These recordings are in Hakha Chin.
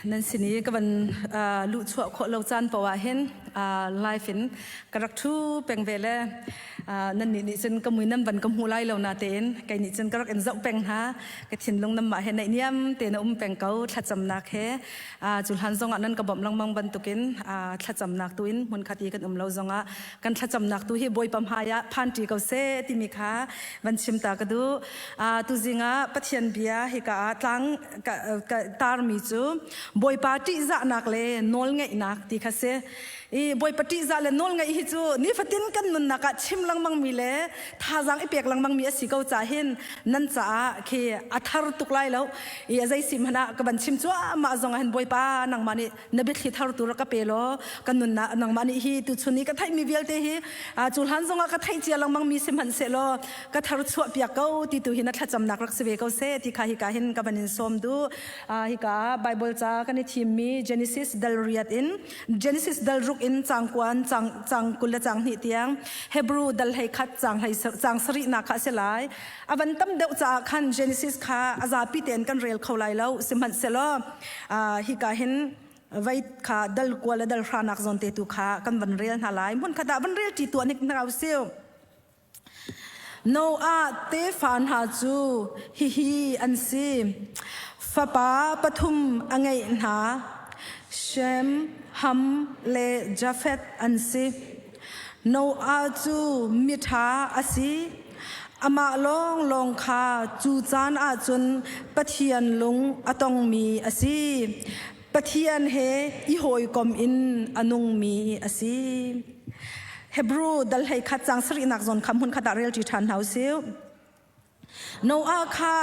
Nan sin i ka van luhchuah khawh lo caan paoh ah hin live in ka rak ṭhu peng ve le nan nih nih cun ka mui nan van ka hmu lai lo na tein kei nih cun ka rak in zoh peng hna. Ka thinlung nan mah he naihniam tein a um peng ko thlacamnak he. Cu hlan zongah nan ka bawmh lengmang bantukin thlacamnak tu in hmunkhat i kan um lo zongah kan thlacamnak tu hi Bawipa hmai ah phanṭi ko seh timi kha van chim ta ka duh. Tuzing ah Pathian bia hika ah tlang ka tarmi cu Bawipa ṭihzahnak le nawlngaihnak ti kha si. I Bawipa ṭihzah le nawlngaih hi cu nifatin kan nunnak ah chim lengmang mi le thazaang i pek lengmang mi a si ko ca hin nan caah khi a thar tuk lai lo. I a zei si hmanh ah ka van chim cuahmah zong ah hin Bawipa nangmah nih na biathli thar tu rak ka pe law kan nunnak nangmah nih hi tuchun i ka theihmi vialte hi cu hlan zongah ka theih cia lengmang mi si hmanh sehlaw ka thar chuah piak ko ti tu hi na thlacamnak rak si ve ko seh ti kha hika hin ka van in sawm duh. Hika Bible ca kan i thimmi Genesis dal riat in Genesis dal ruk in cang kuan cang cang kul le cang hnih tiang Hebrew dal hlei khat cang hlei cang sarih nak kha a si lai. A van tam deuh caah khan Genesis kha a zapi tein kan rel kho lai lo. Sihmanhsehlaw hika hin vei kha dal kua le dal hranak zawn te tu kha kan van rel hna lai. Hmun khat ah van rel ṭi tuah hnik hna usih. Noah tefa hna cu hihi an si. Fapa pathum a ngeih hna. Shem, Ham le Jafeth an si. Noah cu miṭha a si. Amah lawnglawng kha cu caan ahcun Pathian lung a tongmi a si. Pathian he i hawikom in a nungmi a si. Hebrew dal hlei khat cang sarihnak zawn kha hmun khat ah relṭi ṭhan hna u sih. Noah kha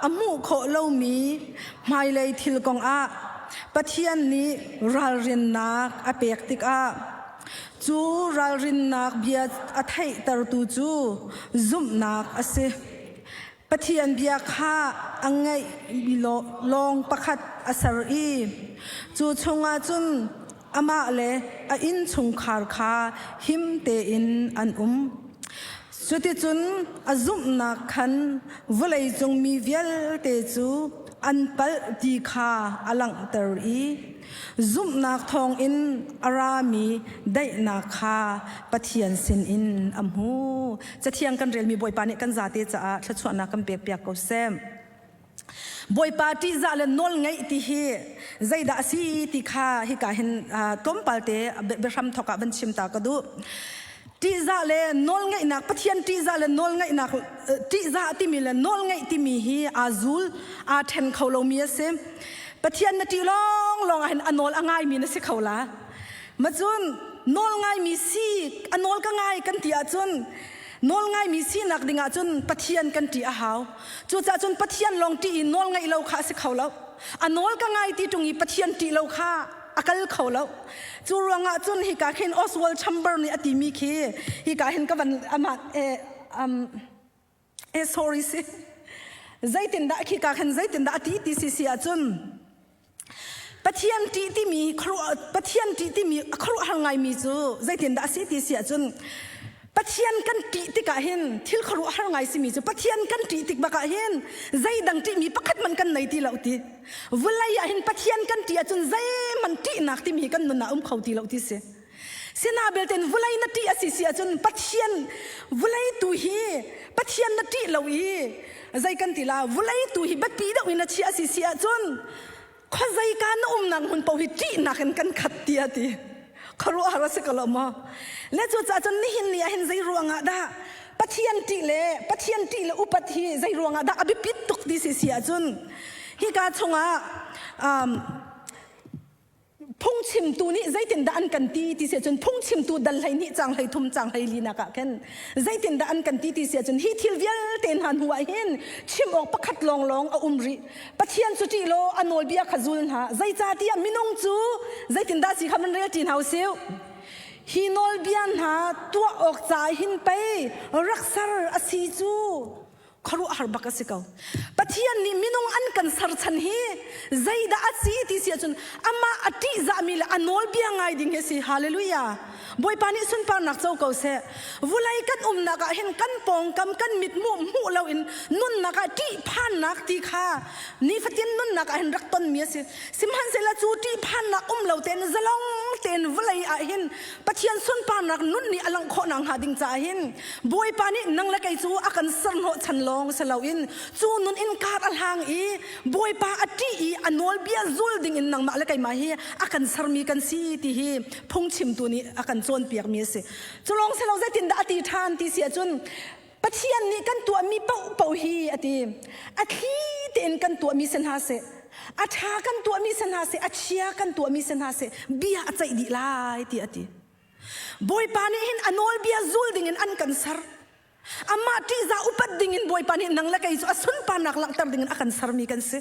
a hmuh khawh lomi hmailei thil kongah Pathian nih ralrinnak a pek tikah cu ralrinnak bia a theihtertu cu zumhnak a si. Pathian bia kha a ngaih lawng pakhat a ser i cu chungah cun amah le a innchungkhar kha him tein an um. Cuticun a zumhnak khan vawleicung mi vialte cu an palh ti kha a langhter i zumhnak thawngin a rami daihnak kha Pathian sinin a hmu. Cathiang kan relmi Bawipa nih kan zate caah thluachuahnak kan pekpiak ko seh. Bawipa ṭihzah le nawl ngeih ti hi zeidah a si ti kha hika hin tlawmpal te biahram thawk ah van chim ta ka duh. Ṭihzah le nawlngeihnak Pathian ṭihzah le nawlngeihnak ṭihzah timi le nawlngeih timi hi aa zul aa ṭhen kho lomi a si. Pathian na ṭih lawnglawng ah hin a nawl a ngaimi na si kho la. Macun nawl ngaimi si a nawl ka ngai kan ti ahcun nawl ngaimi sinak ding ahcun Pathian kan ṭih a hau. Cucaah cun Pathian lawng ṭih i nawl ngaih lo kha a si kho lo. A nawl ka ngai ti ṭung i Pathian ṭih lo kha a kal kho lo. Cu ruangah cun hika khin Oswald Chamber nih a timi khi hika hin ka van amah eh sorry si zeitindah khika khan zeitindah a ti ti si si ahcun Pathian ṭih timi Pathian ṭih timi a khuaruahhar ngaimi cu zeitindah a si ti si ahcun Pathian kan ṭih tikah hin thil khuaruahhar ngai simi cu Pathian kan ṭih tik bakah hin zeidang ṭihmi pakhat man kan nei ti lo ti. Vawlei ah hin Pathian kan ṭih ahcun zeihmanh ṭihnak timi hi kan nun ah um kho ti lo ti si. Sina belte in vawlei na ṭih a si si ahcun Pathian vawlei tu hi Pathian na ṭih lo i zei kan ti la vawlei tu hi biapi deuh in na chiah a si si ahcun khuazei ka na umnak hmun paoh hi ṭihnak in kan khat ti a ti. Khuaruahhar a si ko lo maw? Le cucaah cun nihin ni ah hin zei ruangah dah Pathian ṭih le Pathian ṭih le upat hi zei ruangah dah a biapit tuk ti si si ahcun hika chungah phungchimtu nih zeitindah an kan ti ti si ahcun phungchimtu dal hlei hnih cang hlei thum cang hlei li nak ah khin zeitindah an kan ti ti si ahcun hi thil vialte hna hnu ah hin chim awk pakhat lawnglawng a um rih. Pathian cu ṭih law a nawlbia kha zul hna. Zeicahtiah minung cu zeitindah si kha van rel ṭi hna u sih. Hi nawlbia hna tuah awk caah hin pei rak ser a si cu. Khuaruahhar bak a si ko. Pathian nih minung an kan serchan hi zeidah a si ti si ahcun amah a ṭihzahmi le a nawlbia ngai ding hi a si. Hallelujah. Bawipa nih sunparnak co ko seh. Vulei kan umnak ah hin kan pawngkam kan mithmuh hmuh loin nunnak ah ṭihphannak ti kha nifatin nunnak ah hin rak tonmi a si. Sihmanhsehlaw cu ṭihphannak um lo tein zalong tein vawlei ah hin Pathian sunparnak nun nih a langh khawh nakhnga ding caah hin Bawipa nih nang le kei cu a kan serhnawh chan lawng si loin cu nun in kar a hlang i Bawipa a ṭih i a nawlbia zul ding in nangmah le keimah hi a kan sermi kan si ti hi phungchimtu nih a kan cawnpiakmi a si. Cu lawng si lo zeitindah a ti ṭhan ti si ahcun Pathian nih kan tuahmi paohpaoh hi a ti. A thli tein kan tuahmi si hna seh, a ṭha kan tuahmi si hna seh, a chia kan tuahmi si hna seh, bia a ceih dih lai ti a ti. Bawipa nih hin a nawlbia zul dingin an kan ser. Amah ṭihzah upat dingin Bawipa nih nang le kei cu a sunparnak langhter dingin a kan sermi kan si.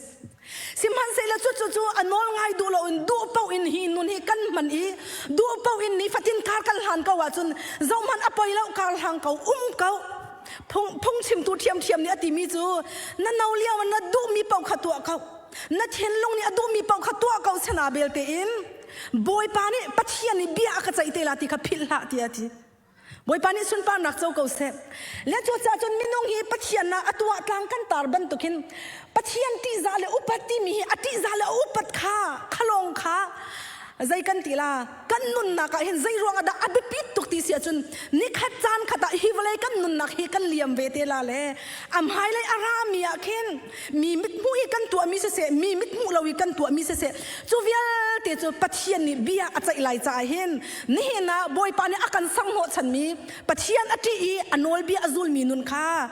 Sihmanhsehlaw cucu cu a nawl ngai duh loin duh paoh in hi nun hi kan hman i duh paoh in nifatin kar kan hlan ko ahcun zohhmanh a poi lo kar hlang ko um ko. Phung phungchimtu ṭhiamṭhiam nih a timi cu na no lio ah na duhmi paoh kha tuah ko. Na thinlung nih a duhmi paoh kha tuah ko sana belte in Bawipa nih Pathian nih bia a ka ceih te la ti kha philh hlah tiah a ti. Bawipa nih sunparnak co ko seh. Le cucaah cun minung hi Pathian ah a tuah tlang kan tar bantukin Pathian ṭihzah le upat timi hi a ṭihzah le a upat kha khalawng kha zei kan ti la kan nunnak ah hin zei ruang ah dah a biapit tuk ti si ahcun nikhat caan khat ah hi vawlei kan nunnak hi kan liam ve te la le a hmailei a rami ah khin mi mithmuh i kan tuahmi siseh mi mithmuh lo i kan tuahmi siseh cu vialte cu Pathian nih bia a ceih lai caah hin nihin ah Bawipa nih a kan sanghnawhchanmi Pathian a ṭih i a nawlbia a zulmi nun kha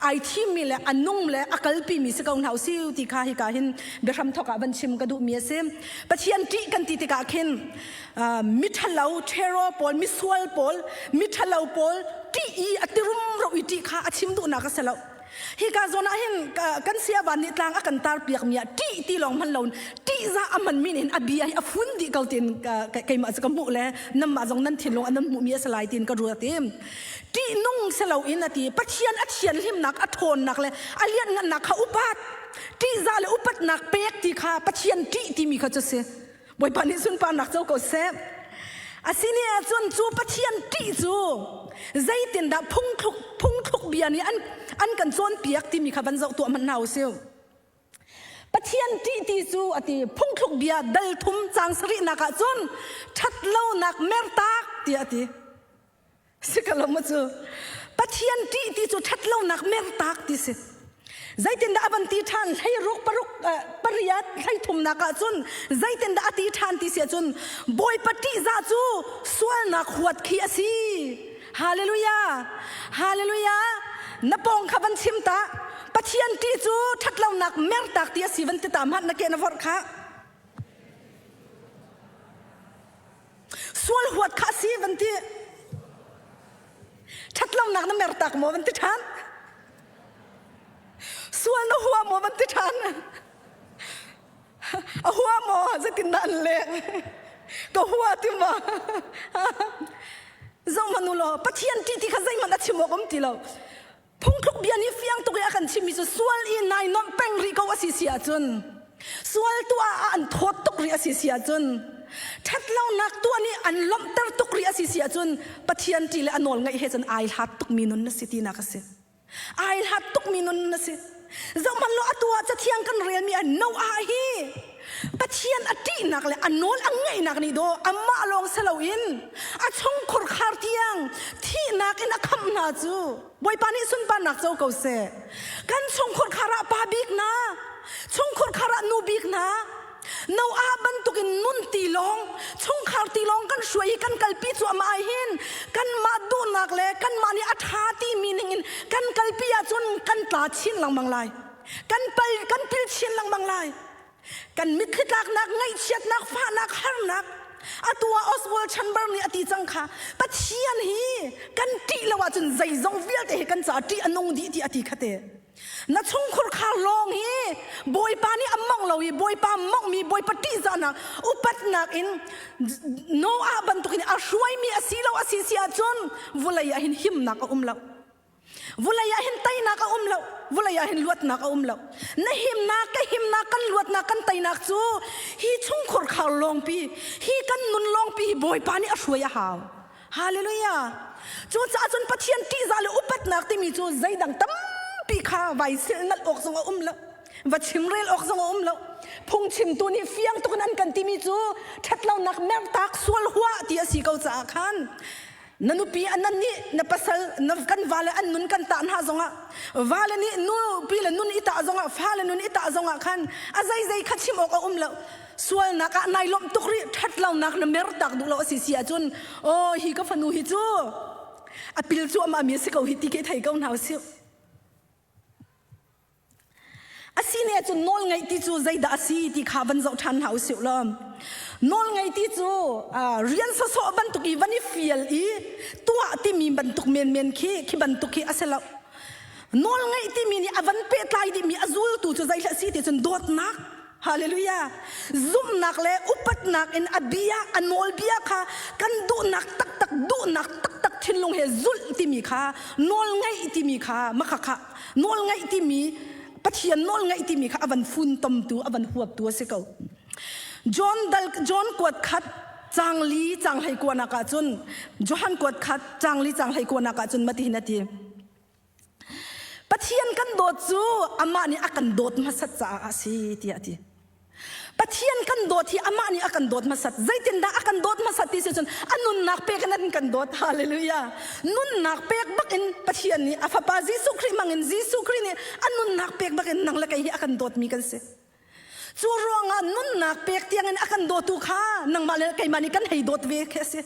ai thimmi le a nung le a kalpimi si ko hna usih ti kha hika hin biahram thawk ah van chim ka duhmi a si. Pathian ṭih kan ti tikah khin miṭhalo ṭhero pawl misual pawl miṭhalo pawl ṭih i a tirumro i ṭih kha a chim duhnak a si lo. Hika zawn ah hin kan siavan nih tlang a kan tar piakmi ah ṭih ti lawng hman loin ṭihzah a hmanmi nih hin a bia hi a fun dih ko tiin keimah cu ka hmuh le nanmah zong nan thinlung ah nan hmuhmi a si lai tiin ka ruat i ṭihnung si loin a ti Pathian a thianhlimnak a ṭhawnnak le a lianhngannak kha upat ṭihzah le upatnak pek ti kha Pathian ṭih timi kha cu si Bawipa nih sunparnak co ko seh. Asini ahcun cu Pathian ṭih cu zeitindah phungthluk phungthluk bia nih an an kan cawnpiak timi kha van zoh tuah hmanh hna usih. Pathian ṭih ti cu a ti phungthluk bia dal thum cang sarihnak ah cun ṭhatlonak mertak tiah a ti. Si ka lo ma cu Pathian ṭih ti cu ṭhatlonak mertak ti si. Zeitindah a van ti ṭhan hleiruk paruk pariat hleithumnak ah cun zeitindah a ti ṭhan ti si ahcun Bawipa ṭihzah cu sualnak huat khi a si. Hallelujah! Hallelujah! Na pawng kha van chim ta. Pathian ṭih cu ṭhatlonak mertak ti a si van ti ta hmanh na ke na vorh kha. Sual huat kha a si van ti. Ṭhatlonak na mertak maw van ti ṭhan. Sual na hua maw van ti ṭhan. A hua maw zeitindah an leh? Ka hua ti maw? Zohhmanh u law Pathian ṭih ti kha zeihmanh a chim awk um ti lo. Phungthluk bia nih fiang tuk i a kan chimmi cu sual i nai nuamh peng rih ko a si si ahcun sual tuah ah an thawt tuk rih a si si ahcun ṭhatlonak tuah nih an lawmhter tuk rih a si si ahcun Pathian ṭih le a nawl ngaih he cun ai hlat tukmi nun na si tinak a si. Ai hlat tukmi nun na si. Zohhmanh law atu ah Cathiang kan relmi ah Noah hi Pathian a ṭihnak le a nawl a ngaihnak nih daw amah lawng si loin a chungkhur khar tiang thihnak in a khamh hna cu Bawipa nih sunparnak co ko seh. Kan chungkhur khar ah pa bik hna, chungkhur khar ah nu bik hna, Noah bantukin nun ti lawng, chungkhar ti lawng kan hruai i kan kalpi cuahmah ah hin kanmah duhnak le kanmah nih a ṭha timi ningin kan kalpi ahcun kan tla chin lengmang lai. Kan pal kan pil chin lengmang lai. Kan mitthli tlaknak, ngaihchiatnak, fahnak, harnak atu ah Oswald Chamber nih a ti cang kha Pathian hi kan ṭih lo ahcun zeizong vialte hi kan caah ṭih a nung dih ti a ti kha te. Na chungkhur khar lawng hi Bawipa nih a mongh lo i Bawipa monghmi Bawipa ṭihzahnak upatnak in Noah bantukin a hruaimi a si lo a si si ahcun vawlei ah hin himnak a um lo. Vulei ah hin teinak a um lo. Vulei ah hin luatnak a um lo. Na himnak, ka himnak, kan luatnak, kan teinak cu hi chungkhur khar lawngpi, hi kan nun lawngpi hi Bawipa nih a hruai a hau. Hallelujah. Cucaah cun Pathian ṭihzah le upatnak timi cu zeidang tampi kha vai silhnalh awk zong a um lo. Va chimrel awk zong a um lo. Phungchimtu nih fiang tuk in an kan timi cu ṭhatlonak mertak sual huah ti a si ko caah khan na nupi nan nih na pasal na kan vale an nun kan tah hna zongah vale nih nupi le nun i tah zongah fale nun i tah zongah khan a zeizei kha chim awk a um lo. Sualnak ah nai lawmh tuk rih ṭhat lonak na mer tak duh lo a si si ahcun aw hi ka fanu hi cu a pil cuahmah mi a si ko hi ti khi thei ko hna usih. A si ne ahcun nawl ngeih ti cu zeidah a si ti kha van zoh ṭhan hna usih law nawl ngeih ti cu rian sawsawh bantuk i van i fial i tuah timi bantuk menmen khi khi bantuk khi a si lo. Nawl ngeih timi nih a van pehtlai dihmi a zultu cu zeihlah si ti cun dawtnak Hallelujah. Zumhnak le upatnak in a bia, a nawlbia kha kan duhnak taktak, duhnak taktak thinlung he zulh timi kha, nawl ngaih timi kha, makha kha, nawl ngaih timi, Pathian nawl ngaih timi kha a van funtomtu, a van huaptu a si ko. John dal John kuat khat cang li cang hlei kuanak ah cun Johan kuat khat cang li cang hlei kuanak ah cun mati hin a ti. Pathian kan dawt cu amah nih a kan dawt hmasat caah a si tiah a ti. Pathian kan dawt hi amah nih a kan dawt hmasat. Zeitindah a kan dawt hmasat ti si cun a nunnak pek in an kan dawt. Hallelujah. Nunnak pek bak in Pathian nih a fapa Jesuh Khrih hmang in Jesuh Khrih nih a nunnak pek bak in nang le kei hi a kan dawtmi kan si. Cu ruangah nunnak pek tiangin a kan dawtu kha nangmah le keimah nih kan hei dawt ve khi a si.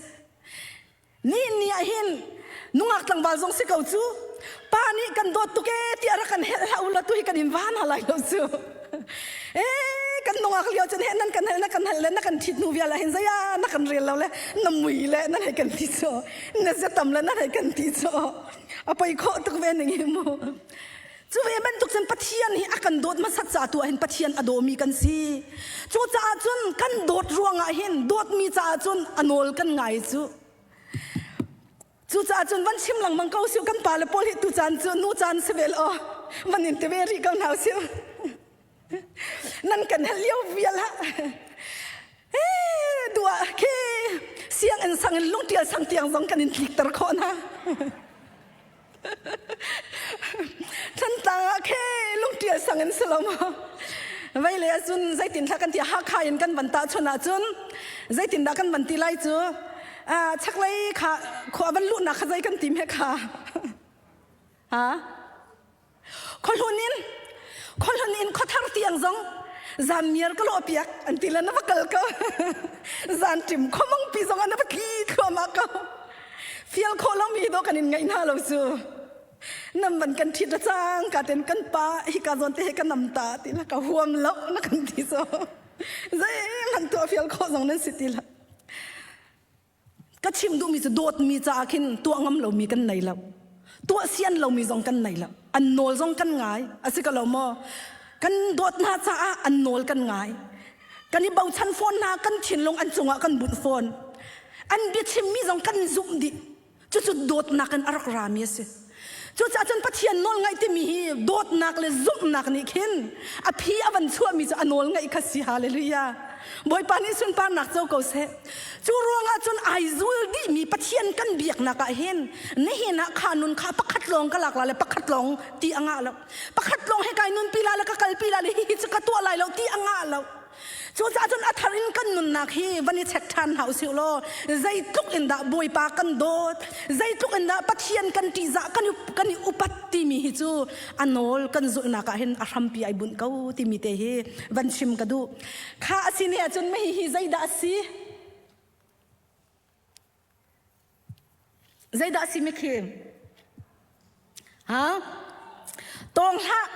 Nihin ni ah hin nungak tlangval zong si ko cu pa nih kan dawt tuk ee tiah rak kan helh hlah u law tu hi kan in van ha lai lo cu. Ee kan nungak lio cun he nan kan hel na kan hel le na kan ṭhit hnu vial ah hin zei ah na kan rel lo le na mui le nan hei kan ti cu na ziatam le nan hei kan ti cu a poi khawh tuk ve ning hi mu. Cu ve bantuk cun Pathian hi a kan dawt hmasat ca tu ah hin Pathian a dawmi kan si. Cucaah cun kan dawt ruangah hin dawtmi caah cun a nawl kan ngai cu. Cucaah cun van chim lengmang ko siu kan pale pawl hi tu caan cu nu caan si ve law van in ti ve rih ko hna usih. Nan kan hal lio vial ha. Eh dua ke sianginn sang in lungtial sang tiang zong kan in tlikter khawh na. Thantlang ah khe lungṭial sang in si lo maw? Vei le ahcun zeitin thla kan ti Hakha in kan van tahchun ahcun zeitindah kan van ti lai cu chaklei kha khua van luhnak kha zei kan tim he kha ha Khuahlun in khuahlun in khuathar tiang zong zanmiar ka lawh piak an ti le na va kal ko zanṭim khuamong pi zong ah na va tli thluahmah ko fial khawh lomi dawh kan in ngaih hna lo cu nam van kan ṭhit cang ka ten kan pa hika zawn te he ka nam ta ti la ka huam lo na kan ti so zeihmanh tuah fial khawh zong nan si ti la Ka chim duhmi cu dawtmi caah khin tuah ngam lomi kan nei lo. Tuah sian lomi zong kan nei lo. An nawl zong kan ngai. A si ko lo maw? Kan dawt hna caah an nawl kan ngai. Kan i bochan fawn hna, kan thinlung an cungah kan bunh fawn. An biachimmi zong kan zumh dih. Cucu dawtnak in a rak rami a si. Cucaah cun Pathian nawl ngaih timi hi dawtnak le zumhnak nih khin a phi a van chuahmi cu a nawl ngaih kha si. Hallelujah. Bawipa nih sunparnak co ko seh. Cu ruangah cun ai zul dihmi Pathian kan biaknak ah hin nihin ah kha nun kha pakhat lawng ka lak la le pakhat lawng ti a ngah lo. Pakhat lawng he kai nunpi la le ka kalpi la le hihi cu ka tuah lai lo ti a ngah lo. Cucaah cun a thar in kan nunnak hi van i check ṭhan hna usih law zeitluk in dah Bawipa kan dawt, zeitluk in dah Pathian kan ṭihzah kan i, kan i upat timi hi cu a nawl kan zulhnak ah hin a hrampi ai bunh ko timi te hi van chim ka duh. Kha a si ne ahcun mei hi zeidah a si? Zeidah a si mikhi? Ha? Tawng hlah.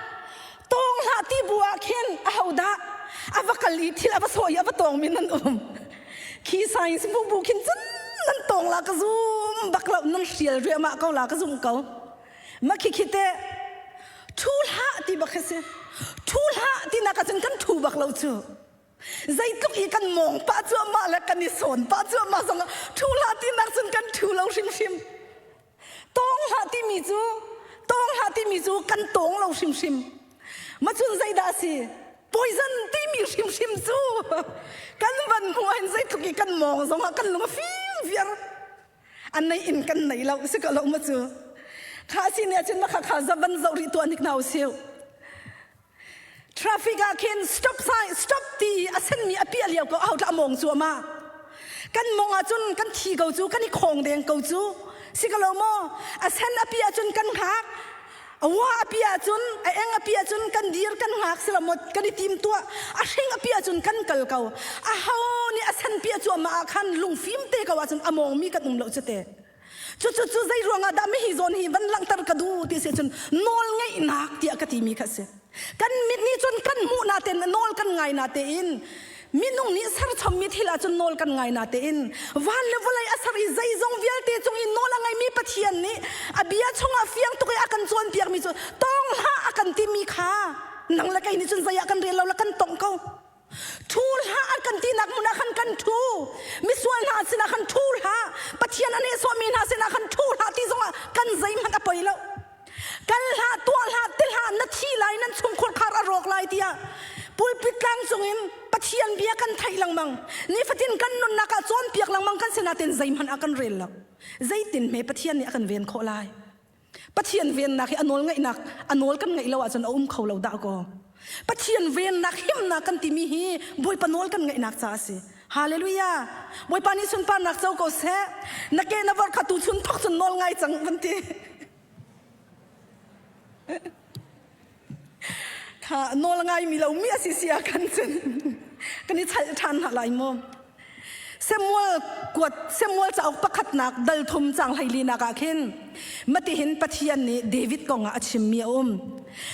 Tawng hlah ti bu ah khin ahodah a va kal i thil a va sawh i a va tawng mi nan um. Khi science bu bu khin cun nan tawng la ka zum bak lo nan hrial riahmah ko la ka zum ko. Ma khi khi te thu hlah ti bak khi si. Thu hlah ti nak ah cun kan thu bak lo cu. Zeitluk i kan mawng pah cuahmah le kan i sawn pah cuahmah zongah ṭhu hlah tinak cun kan ṭhu lo hrimhrim. Tawng hlah timi cu Tawng hlah timi cu kan tawng lo hrimhrim. Macun zeidah a si? Poison timi hrimhrim cu kan van hmuh ahhin zeitluk i kan mawng zongah kan lung a fim viar. An nei in kan nei lo si ko lo ma cu. Kha si ne cun makha kha zavan zoh rih tuah nik hna usih. Traffic ah khin stop sign stop ti a senmi a piah lio ko aho tlah mawng cu ama. Kan mong ahcun kan thi ko cu kan i khong deng ko cu. Si ko lo maw? A sen a piah cun kan hngak. A wa a piah cun a eng a piah cun kan dir kan hngak si lo maw kan i tim tuah. A hring a piah cun kan kal ko. A ho nih a sen piah cu amah ah khan lungfim te ko ahcun a mawngmi kan um lo cu te. Cucu cu zei ruangah dah mihi zawn hi van langhter ka duh ti si cun nawl ngeihnak tiah ka timi kha si. Kan mit nih cun kan hmuh na tein nawl kan ngai na tein minung nih serchommi thil ah cun nawl kan ngai na tein van le vawlei a ser i zeizong vialte cung i nawl a ngeimi Pathian nih a bia chungah fiang tuk i a kan cawnpiakmi cu tawng hlah a kan timi kha nang le kei nih cun zei ah kan rel lo le kan tongh ko. Ṭhu hlah an kan tinak hmun ah khan kan ṭhu. Misual hna sinah khan ṭhu hlah. Pathian a nehsawhmi hna sinah khan ṭhu hlah ti zongah kan zeihmanh a poi lo. Kal hlah, tuah hlah, ti hlah, na thi lai, nan chungkhur khar a rawk lai tiah pulpit tlang cungin Pathian bia kan theih lengmang. Nifatin kan nunnak ah cawnpiak lengmang kan si nain zeihmanh ah kan rel lo. Zeitin hme Pathian nih a kan ven khawh lai? Pathian vennak hi a nawl ngaihnak a nawl kan ngaih lo ahcun a um kho lo dah kaw. Pathian vennak himnak kan timi hi Bawipa nawl kan ngaihnak ca a si. Hallelujah. Bawipa nih sunparnak co ko seh. Na ke na vor kha tu chun thok cun nawl ngai cang van ti. Kha nawl ngai mi lo mi a si sia kan cun kan i chalh ṭhan hna lai mu. Samuel kuat Samuel cauk pakhatnak dal thum cang hleilinak ah khin matihin Pathian nih David kong ah a chimmi a um.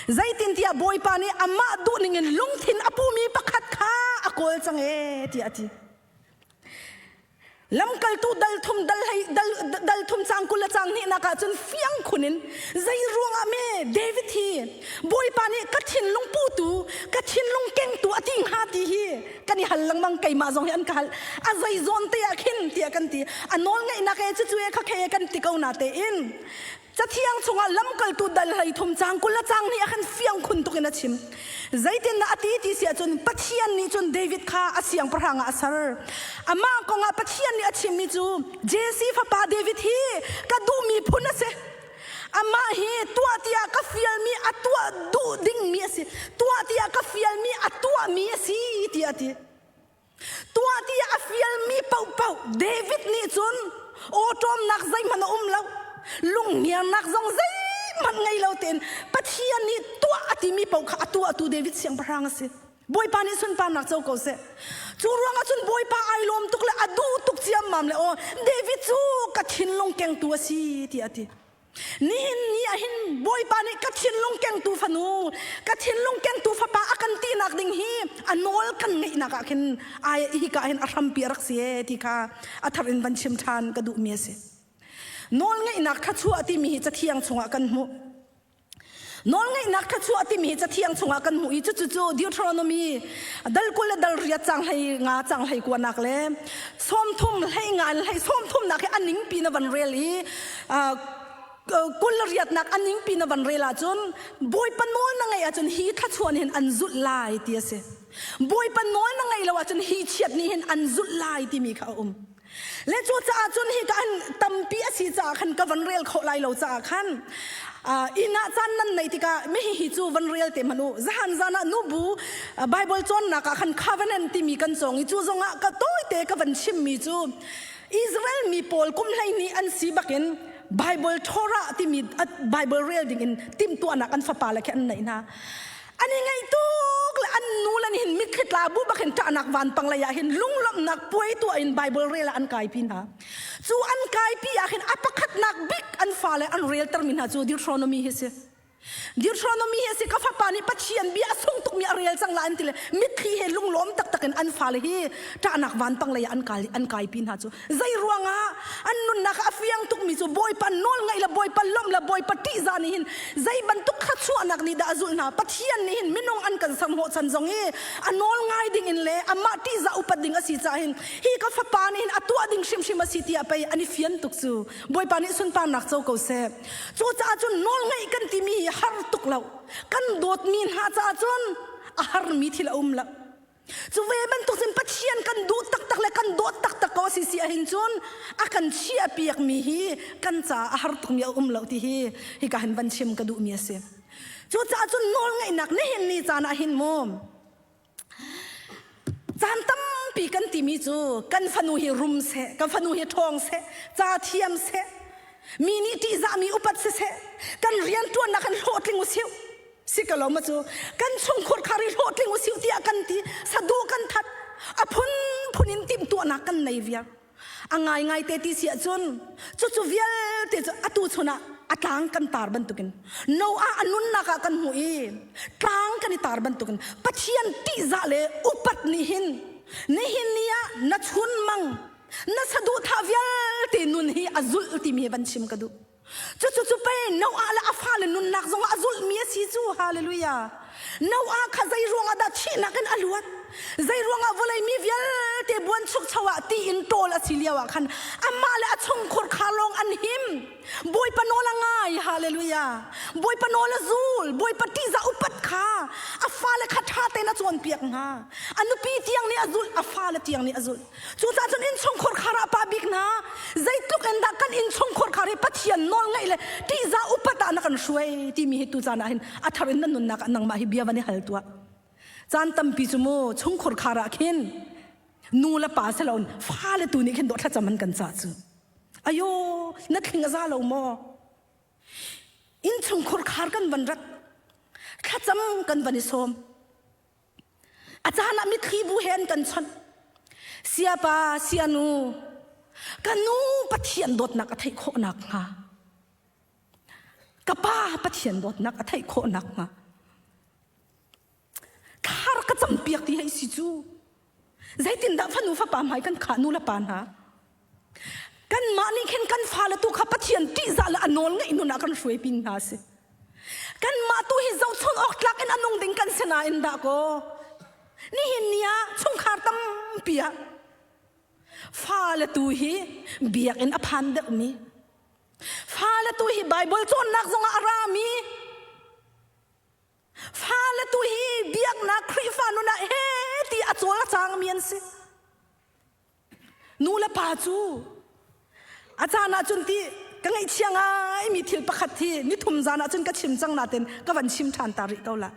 Zeitintiah Bawipa nih amah duh ningin lungthin a pumi pakhat kha a kawl cang ee tiah a ti. Lamkaltu dal thum dal hlei dal dal thum cang 20 le cang hnihnak ah cun fiang khun in zei ruangah me David hi Bawipa nih ka thinlung putu ka thinlung kengtu a ti hnga ti hi kan i hal lengmang keimah zong hi an ka hal a zei zawn te ah khin tiah kan ti a nawl ngeihnak e cucu e kha khe kan ti ko na tein Cathiang chungah lamkaltu dal 33 cang 20 le cang nih a kan fiang khun tuk in a chim. Zeitindah a ti ti si ahcun Pathian nih cun David kha a siangpahrang ah a ser. Amah kongah Pathian nih a chimmi cu Jesse fapa David hi ka duhmi phun a si. Amah hi tuah tiah ka fialmi a tuah duh dingmi a si. Tuah tiah ka fialmi a tuahmi a si tiah a ti. Tuah tiah a fialmi paohpaoh David nih cun awṭawmnak zeihmanh a um lo. Lungngiarnak zong zeihmanh ngei lo tein Pathian nih tuah a timi paoh kha a tuahtu David siangpahrang a si. Bawipa nih sunparnak co ko seh. Cu ruangah cun Bawipa ai lawm tuk le a duh tuk ciammam le aw David cu ka thinlung kengtu a si tiah a ti. Nihin ni ah hin Bawipa nih ka thinlung kengtu fanu, ka thinlung kengtu fapa a kan tinak ding hi a nawl kan ngeihnak ah khin ai hika hin a hrampi a rak si e ti kha a thar in van chim ṭhan ka duhmi a si. Nawl ngeihnak thluachuah timi hi cathiang chungah kan hmuh. Nawlngeihnak thluachuah timi hi cathiang chungah kan hmuh i cucu cu Deuteronomy dal 20 le dal riat cang 15 cang 19 nak le 30 hlei nga in hlei 30 nak hi a ningpi na van rel i 28 nak a ningpi na van rel ahcun Bawipa nawl na ngeih ahcun hi thluachuah nih hin an zulh lai ti a si. Bawipa nawl na ngeih lo ahcun hi chiat nih hin an zulh lai timi kha a um. Le cucaah cun hika hin tampi a si caah khan ka van rel khawh lai lo caah khan inn ah caan nan nei tikah mihihi cu van rel te hmanh u. Zahan zan ah nubu Bible cawnnak ah khan covenant timi kan cawng i cu zongah ka tawite ka van chimmi cu Israel mi pawl kum 12 an si bakin Bible Torah timi Bible rel ding in timhtuahnak an fapa le khi an neih hna. An i ngaih tuk le an nu le nih hin mitthli tla bu bak hin ṭahnak vanpang lei ah hin lunglawmhnak puai tuah in Bible rel ah an kaipi hna. Cu an kaipi ah hin a pakhatnak bik an fale an reltermi hna cu Deuteronomy hi si. Deuteronomy hi a si ka fapa nih Pathian bia a sung tukmi a rel cang la an ti le mitthli he lunglawm taktak in an fale hi ṭahnak vanpang lei ah an kai an kaipi hna cu zei ruangah an nunnak a fiang tukmi cu Bawipa nawl ngaih le Bawipa lawmh le Bawipa ṭihzah nih hin zei bantuk thluachuahnak nih dah a zulh hna Pathian nih hin minung an kan serhnawh chan zong hi a nawl ngai ding in le amah ṭihzah upat ding a si caah hin hi ka fapa nih hin a tuah ding hrimhrim a si tiah pei an i fian tuk cu Bawipa nih sunparnak co ko seh. Cucaah cun nawlngaih kan timi hi har tuk lo. Kan dawtmi hna caah cun a harmi thil a um lo. Cu ve bantuk cun Pathian kan duh taktak le kan dawt taktak ko a si si ahhin cun a kan chiahpiakmi hi kan caah a har tukmi a um lo ti hi hika hin van chim ka duhmi a si. Cucaah cun nawlngaihnak nihin ni caan ah hin mu Caan tampi kan timi cu kan fanu hi rum seh, kan fanu hi ṭhawng seh, ca thiam seh, mi nih ṭihzahmi upat siseh, kan rianṭuannak kan hlawhtling usih. Si ka lo ma cu kan chungkhur khar i hlawhtling usih tiah kan ti, saduh kan that, a phunphun in timhtuahnak kan nei viar. A ngaingai te ti si ahcun cucu vialte cu atu chun ah a tlang kan tar bantukin Noah a nunnak ah kan hmuh i tlang kan i tar bantukin Pathian ṭihzah le upat nih hin nihin ni ah na chunmang na saduhthah vialte nun hi a zulh timi hi van chim ka duh. Cucu cu pei Noah le a fale nunnak zongah a zulhmi a si cu. Hallelujah. Noah kha zei ruangah dah thihnak in a luat? Zei ruangah vawlei mi vialte buanchukcho ah ti in ṭawl a si lio ah khan amah le a chungkhur kha lawng an him. Bawipa nawl a ngai. Hallelujah. Bawipa nawl a zul. Bawipa ṭihzah upat kha a fale kha ṭha tein a cawnpiak hna. A nupi tiang nih a zulh, a fale tiang nih a zulh. Cucaah cun innchungkhar khar ah pa bik hna zeitluk in dah kan innchungkhar khar hi Pathian nawl ngaih le ṭihzah upat ah na kan hruai timi hi tu caan ah hin a thar in nan nunnak ah nangmah hi bia van i hal tuah. Caan tampi cu mu chungkhur khar ah khin nu le pa siloin fale tu nih khin dawh thlacam an kan cah cu. Ayo na thling a za lo maw? Innchungkhur khar kan van rat thlacam kan van i sawm. A caan ah mitthli bu he an kan chawnh. Siapa, sianu, ka nu Pathian dawtnak a theih khawh nakhnga, ka pa Pathian dawtnak a theih khawh nakhnga, thar ka campiak ti hei si cu. Zeitindah fanu fapa hmai kan khah nu le pa hna? Kanmah nih khin kan fale tu kha Pathian ṭihzah le a nawl ngeih nun ah kan hruai pin hna si. Kanmah tu hi zohchun awk tlak in a nung ding kan si nain dah kaw nihin ni ah chungkhar tampi ah fale tu hi biakinn a phan deuhmi fale tu hi Bible cawnnak zongah a rami fale tu hi biaknak Khrihfa nun ah he ti a cawl a cangmi an si. Nu le pa cu a caan ahcun ti ka ngaihchia ngaimi thil pakhat hi nithum zan ahcun ka chim cang nain ka van chim ṭhan ta rih ko la.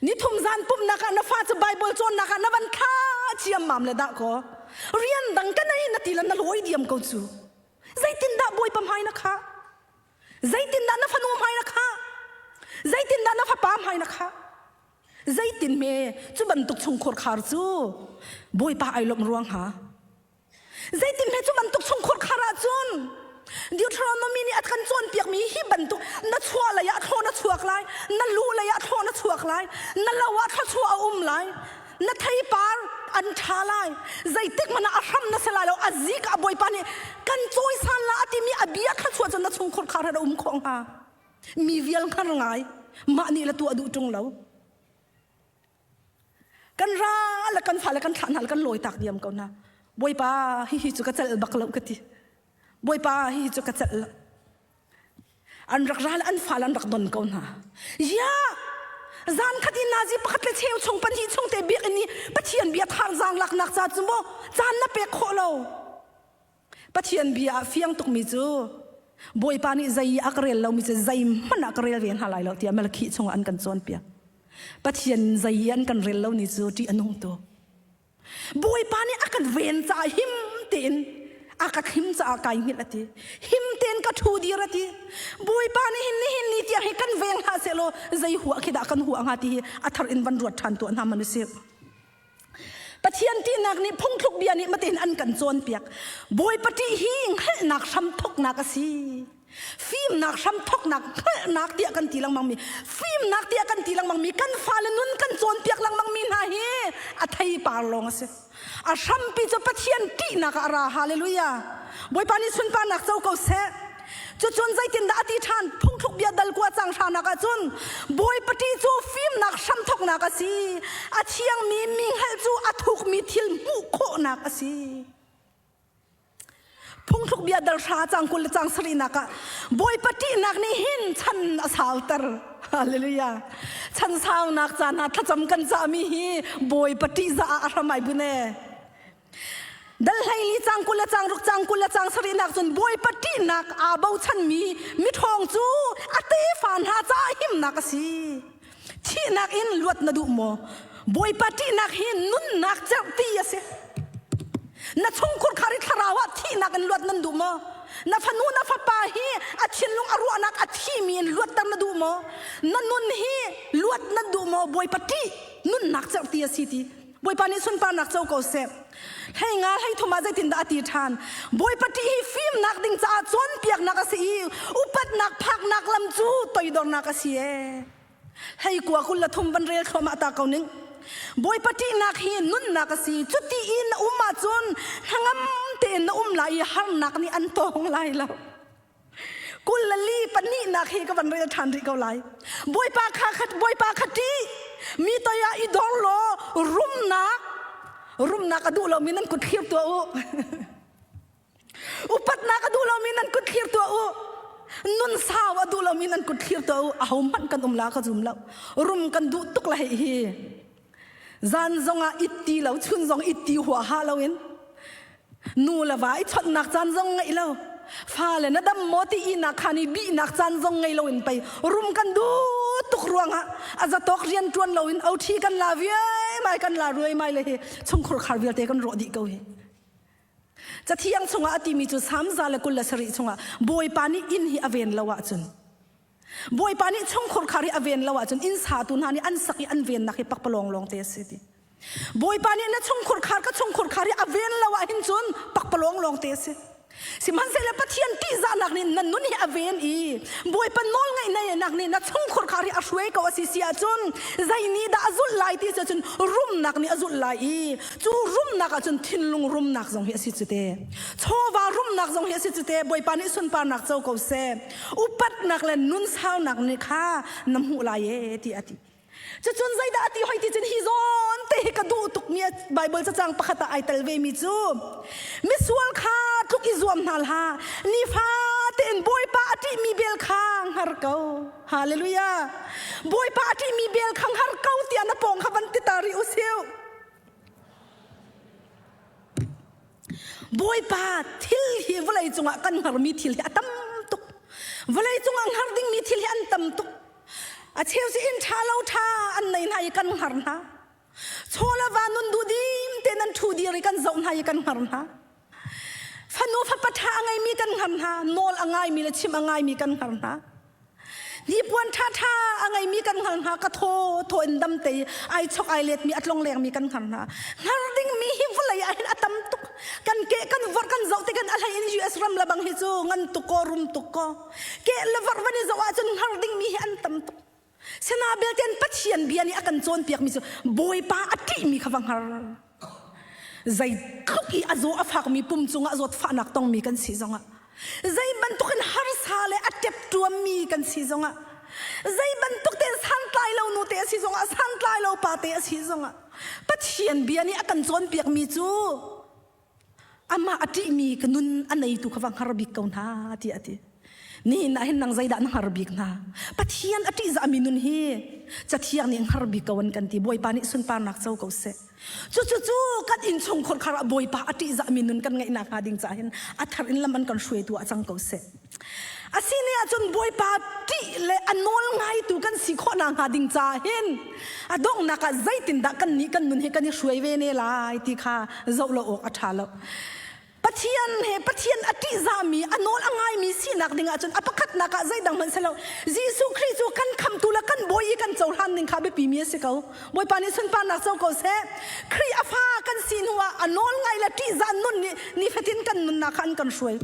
Nithum zan pumhnak ah na fa cu Bible cawnnak ah na van thla ciammam le dah kaw rian dang ka nei na ti le na lawi diam ko cu. Zeitindah Bawipa hmai na khah? Zeitindah na fanu hmai na khah? Zeitindah na fapa hmai na khah? Zeitin hme cu bantuk chungkhur khar cu Bawipa ai lawmh ruang hnga? Zeitin hme cu bantuk chungkhur khar ahcun Deuteronomy nih a kan cawnpiakmi hi bantuk na chuah lei ah thlaw na chuak lai, na lu lei ah thlaw na chuak lai, na lo ah thluachuah a um lai, na theipar an ṭha lai, zeitik hmanh ah a hram na si lai lo, a zik ah Bawipa nih kan cawisan la a timi a bia thluachuah cu na chungkhur khar he a um khawh hnga. Mi vial hngar ngai mah nih le tuah duh ṭung lo. Kan ra le kan fale kan thlah hna le kan lawi tak diam ko hna. Bawipa hihi cu ka celh bak lo ka ti. Bawipa hihi cu ka celh lo. An rak ra le an fale an rak don ko hna. Ya zan khat in nazi pakhat le cheu chung pahnih chung te biakinn i Pathian bia thangzang laknak ca cu maw caan na pek khawh lo. Pathian bia ah fiang tukmi cu Bawipa nih zei a ka rel lomi cu zeihmanh ah ka rel ve hna lai lo tiah Malakhi chungah an kan cawnpiak. Pathian zei an kan rel lo ni cu ṭih a nung tuk. Bawipa nih a kan ven caah him tein a ka thlim caah kai hngilh a ti. Him tein ka ṭhu dir a ti. Bawipa nih hin nihin ni tiang hi kan veng hlah sehlaw zei huah khi dah kan huah hnga ti hi a thar in van ruat ṭhan tuah hna man usih. Pathian ṭihnak nih phungthluk bia nih matin an kan cawnpiak. Bawipa ṭih hi hngalhnak hramthawknak a si. Fimnak hramthoknak hngalhnak tiah kan ti lengmang mi fimnak tiah kan ti lengmang mi kan fale nun kan cawnpiak lengmang mi hna hi a theipar lawng a si. A hrampi cu Pathian ṭihnak ah a ra. Hallelujah. Bawipa nih sunparnak co ko seh. Cucun zeitindah a ti ṭhan? Phungthluk bia dal kua cang hranak ah cun Bawipa ṭih cu fimnak hramthoknak a si. A thiangmi mi hngalh cu a thukmi thil hmuh khawhnak a si. Phungthluk bia dal hra cang 20 le cang sarihnak ah Bawipa ṭihnak nih hin chan a sauter. Hallelujah. Chan saunak caan ah thlacam kan cahmi hi Bawipa ṭihzah ah a hram ai bun e. Dal hleili cang 20 le cang ruk cang 20 le cang sarihnak cun Bawipa ṭihnak aa bochanmi miṭhawng cu a tefa hna caah himnak a si. Thihnak in luat na duh maw? Bawipa ṭihnak hi nunnak cerhti a si. Na chungkhur khar i thlarau ah thihnak in luat nan duh maw? Na fanu na fapa hi a thinlung a ruahnak a thimi in luatter na duh maw? Na nun hi luat nan duh maw? Bawipa ṭih nunnak cerhti a si ti. Bawipa nih sunparnak co ko seh. Hlei nga hlei thum ah zeitindah a ti ṭhan? Bawipa ṭih hi fimnak ding caah cawnpiaknak a si i upatnak phaknak lam cu toidornak a si ee. Hlei kua 23 van rel thluahmah ta ko ning. Bawipa ṭihnak hi nunnak a si. Cuti i na um ahcun hnangam tein na um lai i harnak nih an tawng lai lo. 24 pahnihnak hi ka van rel ṭhan rih ko lai. Bawipa kha khat Bawipa kha ṭih. Mi toi ah i dor law rumnak rumnak a duh lomi nan kut thlir tuah u. Upatnak a duh lomi nan kut thlir tuah u. Nun sau a duh lomi nan kut thlir tuah u. Ahohmanh kan um la ka zum lo. Rum kan duh tuk la hei hi. Zan zong ah it ti lo, chun zong it ti huaha loin nu le va i chawnhnak caan zong ngeih lo. Fale na dam maw ti inak khan i bihnak caan zong ngei loin pei rum kan duh tuk ruangah a zatawk rian ṭuan loin oṭhi kan la viaimai kan la ruaimai le hi chungkhur khar vialte kan rawh dih ko hi. Cathiang chungah a timi cu Salm 127 chungah Bawipa nih inn hi a ven lo ahcun Bawipa nih chungkhur khar hi a ven lo ahcun inn satu hna nih an sak i an vennak hi pakpalawng lawng te a si ti. Bawipa nih na chungkhur khar ka chungkhur khar hi a ven lo ah hin cun pakpalawng lawng te a si. Sihmanhsehlaw Pathian ṭihzahnak nih na nun hi a ven i Bawipa nawlngaihnak nih na chungkhur khar hi a hruai ko a si si ahcun zei nih dah a zulh lai ti cu rumnak nih a zulh lai i cu rumnak ahcun thinlung rumnak zong hi a si cu te. Chawva rumnak zong hi a si cu te. Bawipa nih sunparnak co ko seh. Upatnak le nunsaunak nih kha na hmuh lai e ti a ti. Cucun zeidah a ti hoi ti cun hi zawn te hi ka duh tukmi Bible cacang pakhat ah ai tel ve mi cu misual kha tluk i zuam hna hlah nifa tein Bawipa a ṭihmi bel kha hngar ko Hallelujah Bawipa a ṭihmi bel kha hngar ko tiah na pawng kha van ti ta rih u siu Bawipa thil hi vawlei cungah kan hngarmi thil hi a tam tuk vawlei cungah hngar dingmi thil hi an tam tuk A cheu cu inn ṭha lo ṭha an nei hna i kan hngar hna. Chaw le va nun duh dim te nan ṭhu dir i kan zoh hna i kan hngar hna. Fanu fapa ṭha a ngeimi kan hngar hna. Nawl a ngaimi le chim a ngaimi kan hngar hna. Hnipuan ṭhaṭha a ngeimi kan hngar hna. Ka thaw thaw in dam te ai chok ai letmi a tlong lengmi kan hngar hna. Hngar dingmi hi vawlei ah hin a tam tuk. Kan ke kan vorh kan zoh tik in a hlei in US ram le bang hi cu ngan tuk ko rum tuk ko. Ke le vorh van i zoh ahcun hngar dingmi hi an tam tuk. Sina belte Pathian bia nih a kan cawnpiakmi cu Bawipa a ṭihmi kha va hngar. Zeitluk i a zaw a fakmi pum cungah zawtfahnak tongmi kan si zongah zei bantukin harsa le a ṭepṭuammi kan si zongah zei bantuk tein santlai lo nu te a si zongah santlai lo pa te a si zongah Pathian bia nih a kan cawnpiakmi cu amah a ṭihmi ka nun a neitu kha va hngar bik ko hna tiah a ti. Nihin ah hin nang zeidah na hngar bik hna? Pathian a ṭihzahmi nun hi Cathiang nih hngar bik ko an kan ti. Bawipa nih sunparnak co ko seh. Cucucu kan innchungkhar khar ah Bawipa a ṭihzahmi nun kan ngeih nakhnga ding caah hin a thar in lam an kan hruaitu ah cang ko seh. Asine ahcun Bawipa ṭih le a nawl ngaitu kan si khawh nakhnga ding caah hin a donghnak ah zeitindah kan nih kan nun hi kan i hruai ve ne lai ti kha zoh lo awk a ṭha lo. Pathian he Pathian a ṭihzahmi a nawl a ngaimi sinak ding ahcun a pakhatnak ah zeidang hmanh si lo Jesuh Khrih cu kan khamtu le kan bawi i kan cohlan ning kha biapimi a si ko. Bawipa nih sunparnak co ko seh. Khrih a fa kan si hnu ah. ah a nawl ngai le ṭihzah nun nih nifatin kan nunnak kha an kan hruai.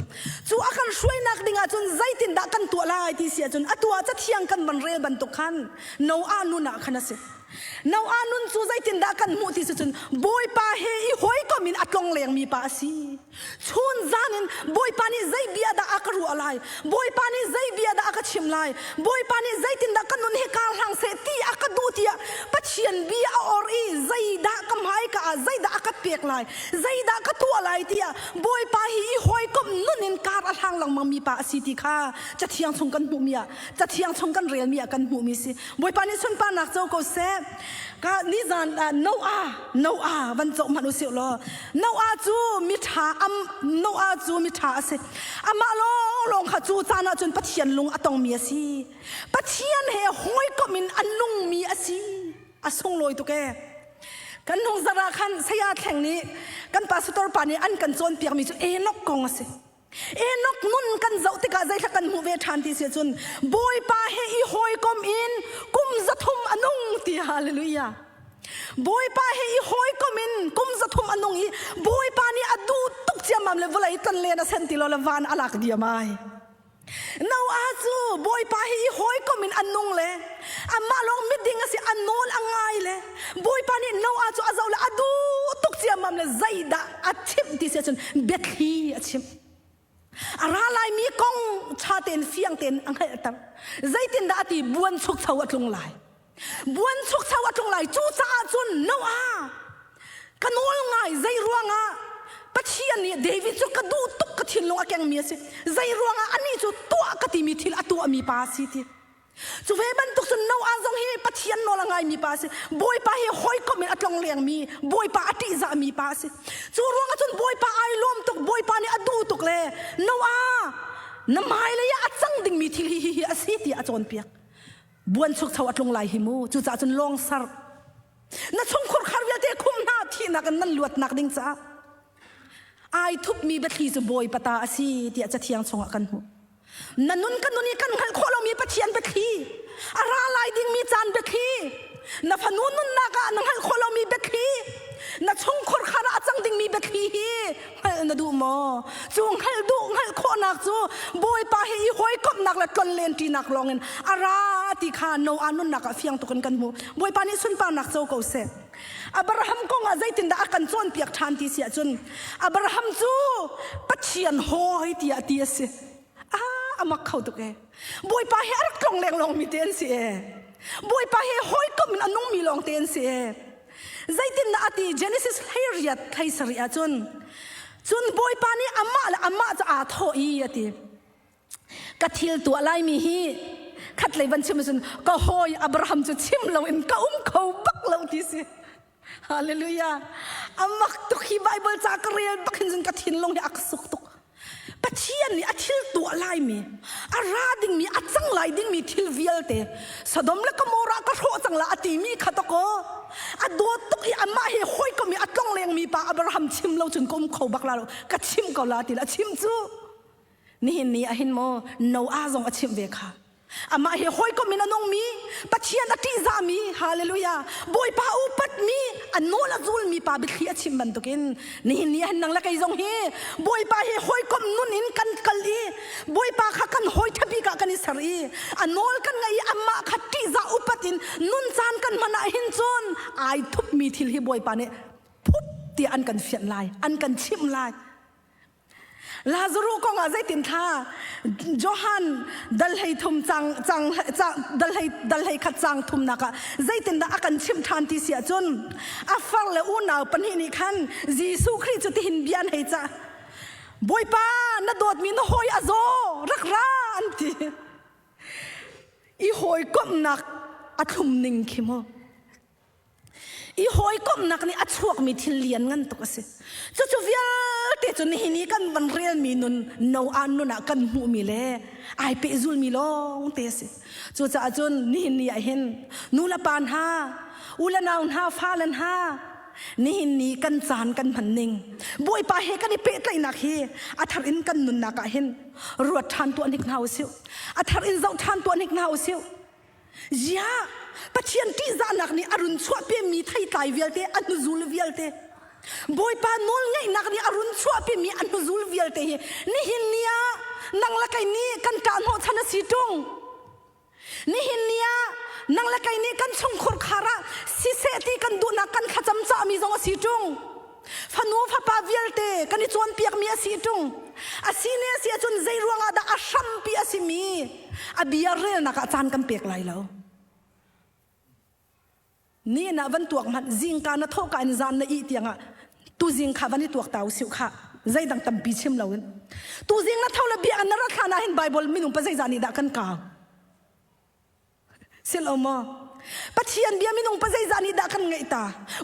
Cu a kan hruainak ding ah cun zeitindah kan tuah lai ti si ahcun atu ah cathiang kan van rel bantuk khan Noah nun ah khan a si. Noah nun cu zeitindah kan hmuh ti si cun Bawipa he i hawikom in a tlong lengmi pa a si. Chun zan in Bawipa nih zei bia dah a ka ruah lai? Bawipa nih zei bia dah a ka chim lai? Bawipa nih zeitindah ka nun hi kar hlang seh ti a ka duh tiah Pathian bia a or i zeidah ka hmaika ah zeidah a ka pek lai? Zeidah ka tuah lai tiah Bawipa hi i hawikomh nun in kar a hlang lengmang mi pa a si ti kha Cathiang chung kan hmuhmi ah Cathiang chung kan relmi ah kan hmuhmi si. Bawipa nih sunparnak co ko seh. Ka nizan Noah Noah van zoh hmanh usih law Noah cu miṭha am Noah cu miṭha a si. Amah lawnglawng kha cu caan ah cun Pathian lung a tongmi a si. Pathian he hawikomh in a nungmi a si. A sunglawi tuk ee. Kan hnung zarh ah khan saya thleng nih kan pastor pa nih an kan cawnpiakmi cu Enoch kong a si. Enoch nun kan zoh tikah zeithla kan hmuh ve ṭhan ti si cun Bawipa he i hawikom in kum 300 a nung ti hallelujah. Bawipa he i hawikom in kum 300 a nung i Bawipa nih a duh tuk ciammam le vawlei ton len a sen ti lo le van a lak diam ai. Noah cu Bawipa he i hawikom in a nung le amah lawng miding a si a nawl a ngai le Bawipa nih Noah cu a zoh le a duh tuk ciammam le zeidah a chimh ti si ahcun biathli a chimh. A ra laimi kong ṭha tein fiang tein a hngalhter. Zeitindah a ti buan chukcho a tlung lai. Buan chukcho a tlung lai. Cucaah cun Noah ka nawl ngai zei ruangah Pathian nih David cu ka duh tuk ka thinlung a kengmi a si. Zei ruangah anih cu tuah ka timi thil a tuahmi pa a si ti. Cu ve bantuk cun Noah zong hi Pathian nawl a ngaimi pa a si. Bawipa hi hawikom in a tlong lengmi, Bawipa a ṭihzahmi pa a si. Cu ruangah cun Bawipa ai lawm tuk, Bawipa nih a duh tuk le Noah na hmailei ah a cang dingmi thil hi hi a si tiah a cawnpiak. Buanchukcho a tlung lai hi mu. Cucaah cun lawng sar. Na chungkhur khar vialte khum hna thihnak in nan luatnak ding caah ai thupmi biathli cu Bawipa ta a si tiah Cathiang chungah kan hmuh. Na nun ka nun i kan hngalh khawh lomi Pathian biathli, a ra lai dingmi caan biathli, na fanu nunnak ah na hngalh khawh lomi biathli, na chungkhur khar ah a cang dingmi biathli hi hngalh na duh maw? Cu hngalh duh hngalh khawhnak cu Bawipa he i hawikomhnak le tlonlen ṭinak lawngin a ra ti kha Noah nunnak ah fiang tuk in kan hmuh. Bawipa nih sunparnak co ko seh. Abraham kong ah zeitindah a kan cawnpiak ṭhan ti si ahcun Abraham cu Pathian hawi tiah ti a si. Ah, a mak kho tuk ee. Bawipa he a rak tlong lenglong mi te an si ee. Bawipa he hawikom in a nungmi lawng te an si ee. Zeitindah a ti Genesis 18 37 ahcun cun Bawipa nih amah le amah cu aa thawh i a ti. Ka thil tuah laimi hi khatlei van chim ahcun ka hawi Abraham cu chim loin ka um kho bak lo ti si. Hallelujah. Amak tuk hi Bible ca ka rel bak hin cun ka thinlung hi a ka suk tuk. Pathian nih a thil tuah laimi, a ra dingmi, a cang lai dingmi thil vialte Sodom le Gomorrah ka hrawh cang la a timi kha to ko. A dawt tuk i amah he hawikom i a tlong lengmi pa Abraham chim lo cun ka um kho bak la lo. Ka chim ko la ti la chim cu. Nihin ni ah hin maw Noah zong a chimh ve kha. Amah he hawikom in a nungmi, Pathian a ṭihzahmi, hallelujah, Bawipa upatmi, a nawl a zulmi pa biathli a chim bantukin nihin ni ah hin nang le kei zong hi Bawipa he hawikom nun in kan kal i Bawipa kha kan hawi ṭha bik ah kan i ser i a nawl kan ngaih i amah kha ṭihzah upat in nun caan kan hman ah hin cun ai thupmi thil hi Bawipa nih phup tiah an kan fianh lai, an kan chimh lai. Lazaruh kong ah zeitin thla Johan dal hlei thum cang cang dal hlei dal hlei khat cang thumnak ah zeitindah a kan chimh ṭhan ti si ahcun a far le unau pahnih nih khan Jesuh Khrih cu tihin bia an hei cah Bawipa na dawtmi na hawi a zaw rak ra an ti i hawikomhnak a thlum ning khi mu I hawikomhnak nih a chuakmi thil lian ngan tuk a si. Cucu vialte cu nihin i kan van relmi nun Noah nun ah kan hmuhmi le ai pehzulmi lawng te a si. Cucaah cun nihin ni ah hin nu le pa hna, u le nau hna, fale hna, nihin ni kan caan kan hman ning Bawipa he kan i pehtlaihnak hi a thar in kan nunnak ah hin ruat ṭhan tuah hnik hna usih. A thar in zoh ṭhan tuah hnik hna usih. Ziah Pathian ṭihzahnak nih a run chuahpemmi theitlai vialte, a hnuzul vialte. Bawipa nawlngeihnak nih a run chuahpimi a hnuzul vialte hi nihin ni ah nang le kei nih kan ṭah hnawhchan a si ṭung. Nihin ni ah nang le kei nih kan chungkhur khar ah siseh ti kan duhnak kan thlacam cahmi zong a si ṭung. Fanu fapa vialte kan i cawnpiakmi a si ṭung. A si ne a si ahcun zei ruangah dah a hrampi a simi a bia relnak ah caan kan pek lai lo. Ni na van tuak hmanh zingka na thawhka in zan na ih tiangah tuzing kha van i tuak ta usih kha zeidang tampi chim loin tuzing na tho le bia na rat hlan ah hin Bible minung pa zeizah nih dah kan kau sil o maw Pathian bia minung pa zeizah nih dah kan ngeih ta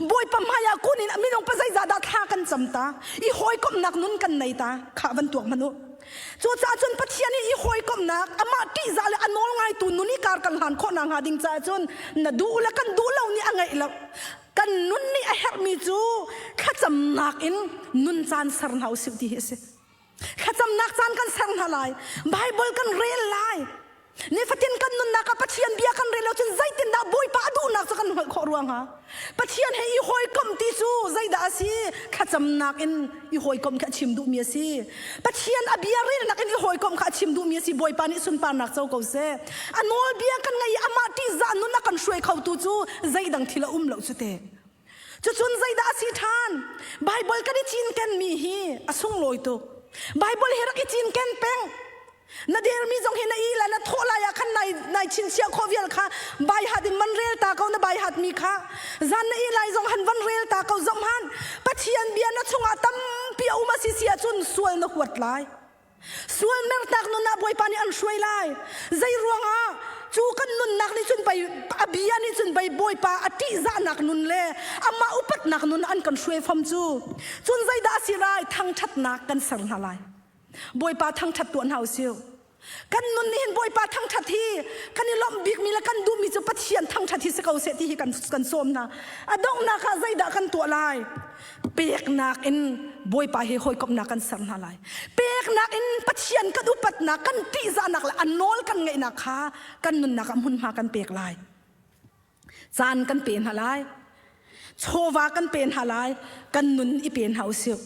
Bawipa hmai ah kun in minung pa zeizah dah thla kan cam ta i hawikomhnak nun kan nei ta kha van tuak hmanh u Cucaah cun Pathian i i hawikomhnak amah ṭihzah le a nawl ngaitu nun i kar kan hlan khawh nakhnga ding caah cun na duh le kan duh lo nih a ngeih lo. Kan nun nih a herhmi cu thlacamnak in nun caan ser hna usih ti hi a si. Thlacamnak caan kan ser hna lai. Bible kan rel lai. Nifatin kan nunnak ah Pathian bia kan rel lo cun zeitindah Bawipa a duhnak cu kan hngalh khawh rua hnga? Pathian he i hawikomh ti cu zeidah a si? Thlacamnak in i hawikomh kha a chim duhmi a si. Pathian a bia relnak in i hawikomh kha a chim duhmi a si. Bawipa nih sunparnak co ko seh. A nawlbia kan ngei i amah ṭihzah nun a kan hruai khotu cu zeidang thil a um lo cu te. Cucun zeidah a si ṭhan? Baibal kan i cinkenmi hi a sunglawi tuk. Baibal hi rak i cinken peng. Na dermi zong hi na i le na thawh lai ah khan nai nai chinchiah khawh vial kha bai hat in van rel ta ko na bai hat mi kha zan na i lai zong han van rel ta ko zom han Pathian bia na chungah tampi a um a si si ahcun sual na huat lai sual mertak nun ah Bawipa nih an hruai lai zei ruangah cu kan nunnak nih cun pei a bia nih cun pei Bawipa a ṭihzahnak nun le amah upatnak nun an kan hruai fam cu cun zeidah a si lai thangṭhatnak kan ser hna lai Bawipa thangṭhat tuah hna usih. Kan nun nih hin Bawipa thangṭhat hi kan i lawmh bikmi le kan duhmi cu Pathian thangṭhat hi si ko seh ti hi kan, kan sawm hna. A donghnak ah zeidah kan tuah lai? Peknak in Bawipa he hawikomhnak kan ser hna lai. Peknak in Pathian kan upatnak, kan ṭihzahnak le a nawl kan ngeihnak kha kan nunnak ah hmunhma kan pek lai. Caan kan pe hna lai. Chawva kan pe hna lai. Kan nun i pe hna usih.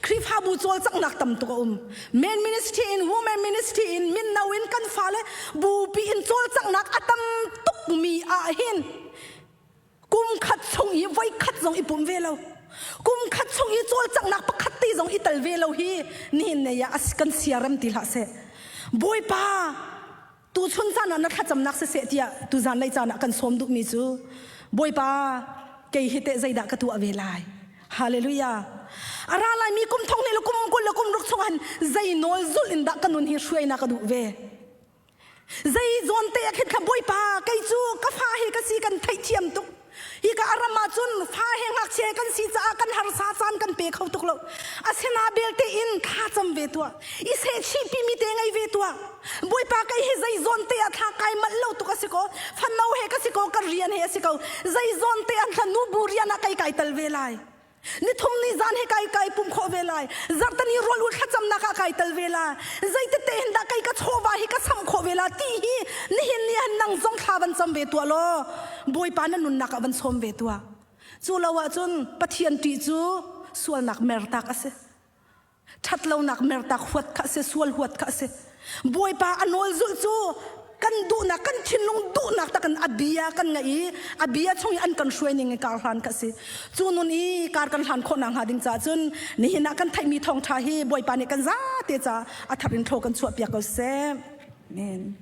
Khrihfabu cawlcanghnak tam tuk a um. Men ministry in women ministry in minno in kan fale bupi in cawlcanghnak a tam tukmi ah hin kum khat chung i voi khat zong i pum ve lo. Kum khat chung i cawlcanghnak pakhat te zong i tel ve lo hi nihin nei ah kan siarem ti hlah seh. Bawipa Tuchun caan ah na thlacamnak siseh tiah tuzan lei caan ah kan sawm duhmi cu Bawipa kei hi teh zeidah ka tuah ve lai Hallelujah a ra laimi kum thong le kum 20 le kum ruk chung han zei nawl zulh in dah ka nun hi hruai na ka duh ve zei zawn te ah khin kha Bawipa kei cu ka fa hi ka si kan theihthiam tuk Hi ka ram ah cun fa he ngakchia kan si caah kan harsa caan kan pe kho tuk lo. Asina belte in thla cam ve tuah. I sehchih pimi te ngei ve tuah. Bawipa kei hi zei zawn te ah thla kai manh lo tuk a si ko. Fano he ka si ko, ka rian he a si ko. Zei zawn te ah thla nu bu rian ah kei kai tal ve lai. Nithum ni zan he kai kai pum khawh ve lai. Zarhtani rawl ul thlacamnak ah kai tel ve la. Zeitete hin dah kai ka chawva hi ka sam khawh ve la ti hi nihin ni han nang zong thla van cam ve tuah law Bawipa na nunnak ah van sawm ve tuah. Cu lo ahcun Pathian ṭih cu sualnak mertak a si. Ṭhatlonak mertak huat kha a si, sual huat kha a si. Bawipa a nawl zulh cu kan duhnak, kan thinlung duhnak tak in a bia kan ngaih i a bia chung i an kan hruai ning i kar hlan kha a si. Cu nun i kar kan hlan khawh nakhnga ding caah cun nihin ah kan theihmi thawngṭha hi Bawipa nih kan zate caah a thar in thaw kan chuahpiak ko seh. Amen.